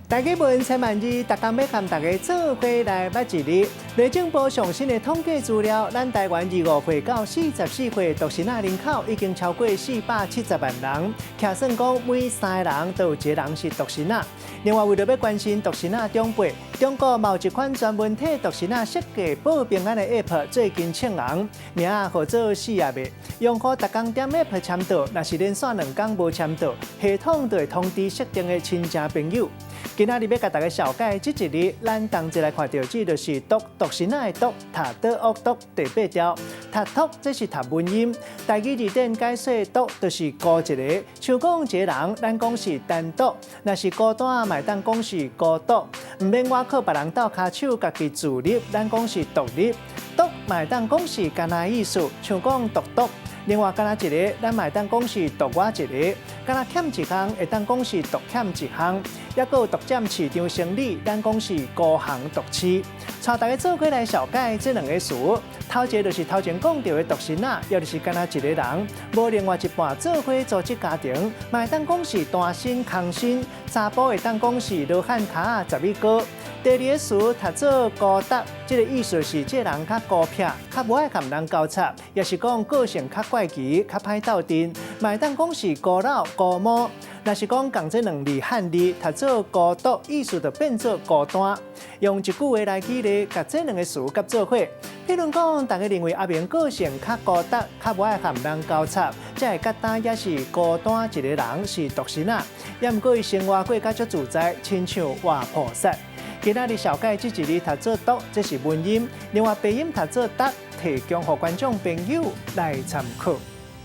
大家問千萬字，逐工欲共大家做伙來捌一字。內政部上新的統計資料，咱台灣25歲到44歲獨身仔人口已經超過470萬人，計算講每三个人都有一个人是獨身仔。另外，為著欲關心獨身仔長輩，中國嘛有一款專門替獨身仔設計報平安的 App，最近跣紅，名號做四仔馬。用戶逐工點 App 簽到，若是連續2工無簽到，系統就會通知設定的親情朋友。今仔日欲共大家紹介這一字，咱同齊來看著這就是獨獨身仔的獨，讀倒惡讀第八調，讀獨這是讀文音。台語字典解說獨就是孤一个，像講一个人，咱講是單獨，若是孤單嘛會當講是孤獨，毋免倚靠別人鬥跤手，家己自立，咱講是獨立。獨嘛會當講是干焦意思，像講獨獨。另外，干焦一个，咱嘛會當講是獨我一个；干焦欠一項，會當講是獨欠一項。抑閣有獨佔市場生理，咱講是孤行獨市。帶大家做伙來紹介這兩个詞，頭一个就是頭前講著的獨身仔，也就是干焦一个人，無另外一半做伙組織家庭，嘛會當講是單身空身，查埔會當講是羅漢跤仔十米高。第二个詞讀做孤獨，這个意思是這个人較孤僻，較無愛共人交插，也是講個性較怪奇、較歹鬥陣，嘛會當講是孤老、孤毛。若是講仝這兩字漢字讀做孤獨，意思就變做孤單。用一句話來舉例，共這兩个詞佮做伙。譬如講，大家認為阿明個性較孤獨，較無愛和人交插，才會覺得也是孤單一个人是獨身仔。也毋過伊生活過較足自在，親像活菩薩。今仔日紹介這一字讀做獨，這是文音；另外白音讀做觸，提供予觀眾朋友來參考。